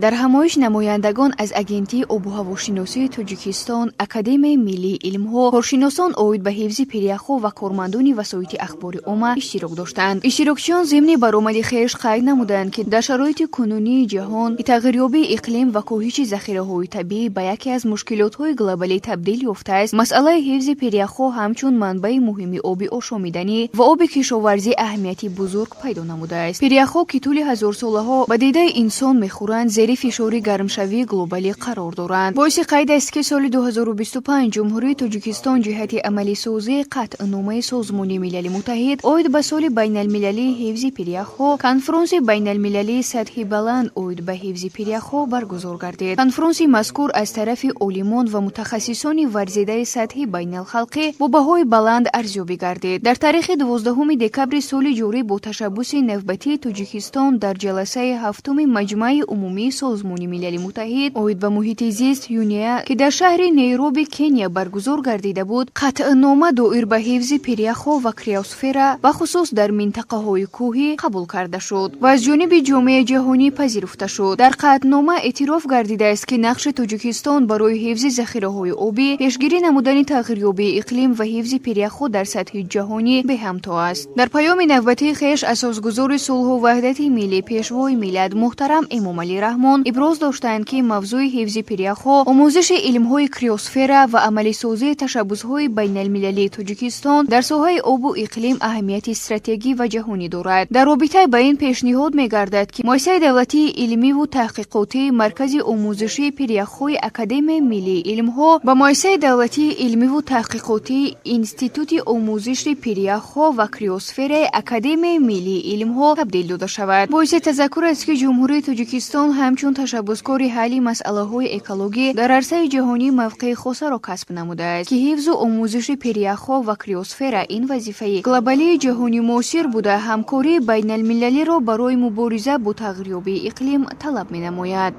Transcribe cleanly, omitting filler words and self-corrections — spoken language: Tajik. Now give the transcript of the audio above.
Дар ҳамоиш намояндагон аз Агентии обуҳавошиносии Тоҷикистон, Академияи миллии илмҳо, коршиносон оид ба ҳифзи пиряхҳо ва кормандони васоити ахбори омма иштирок доштанд. Иштирокчиён зимни баромади хеш қайд намуданд, ки дар шароити кунунии ҷаҳон тағйирёбии иқлим ва коҳиши захираҳои табиӣ ба яке аз мушкилотҳои глобалӣ табдил ёфтааст, масъалаи ҳифзи пиряхҳо ҳамчун манбаи муҳими оби ошомиданӣ ва оби кишоварзӣ аҳамияти бузург пайдо намудааст. Пиряхҳо, ки тӯли ҳазорсолаҳо ба дидаи инсон мехӯранд, зери фишори гармшавии глобалӣ қарор доранд. Боиси қайд аст, ки соли 2025 Ҷумҳурии Тоҷикистон ҷиҳати амалисозии Қатъномаи Созмони Милали Муттаҳид оид ба Соли байналмилалии ҳифзи пиряхҳо конфронси байналмилалии сатҳи баланд оид ба ҳифзи пиряхҳо баргузор гардид. Конфронси мазкур аз тарафи олимон ва мутахассисони варзидаи сатҳи байналхалқӣ бо баҳои баланд арзёбӣ гардид. Дар тарихи 12 декабри соли ҷорӣ бо ташаббуси навбатии Тоҷикистон дар ҷаласаи ҳафтуми Маҷмааи умумии Созмони Милали Муттаҳид оид ба муҳити зист ЮНЕА, ки дар шаҳри Нейроби, Кения баргузор гардида буд, қатънома доир ба ҳифзи пиряхҳо ва криосфера, бахусус дар минтақаҳои кӯҳӣ, қабул карда шуд ва аз ҷониби ҷомеаи ҷаҳонӣ пазируфта шуд. Дар қатънома эътироф гардидааст, ки нақши Тоҷикистон барои ҳифзи захираҳои обӣ, пешгирӣ намудани тағйирёбии иқлим ва ҳифзи пиряхҳо дар сатҳи ҷаҳонӣ беҳамто аст. Дар паёми навбатии хеш асосгузори сулҳу ваҳдати миллӣ, Пешвои миллат муҳтарам Эмомалӣ Раҳмон иброз доштанд, ки мавзӯи ҳифзи пиряхҳо, омӯзиши илмҳои криосфера ва амалисозии ташаббусҳои байналмилалии Тоҷикистон дар соҳаи обу иқлим аҳамияти стратегӣ ва ҷаҳонӣ дорад. Дар робита ба ин пешниҳод мегардад, ки Муассисаи давлатии илмиву таҳқиқотии Маркази омӯзишии пиряхҳои Академияи миллии илмҳо ба Муассисаи давлатии илмиву таҳқиқотии Институти омӯзиши пиряхҳо ва криосфераи Академияи миллии илмҳо табдил дода шавад. Боиси тазаккур аст, ки Ҷумҳурии Тоҷикистон ҳамчун ташаббускори ҳалли масъалаҳои экологӣ дар арсаи ҷаҳонӣ мавқеи хосаро касб намудааст, ки ҳифзу омӯзиши пиряхҳо ва криосфера ин вазифаи глобалии ҷаҳони муосир буда, ҳамкории байналмилалиро барои мубориза бо тағйирёбии иқлим талаб менамояд.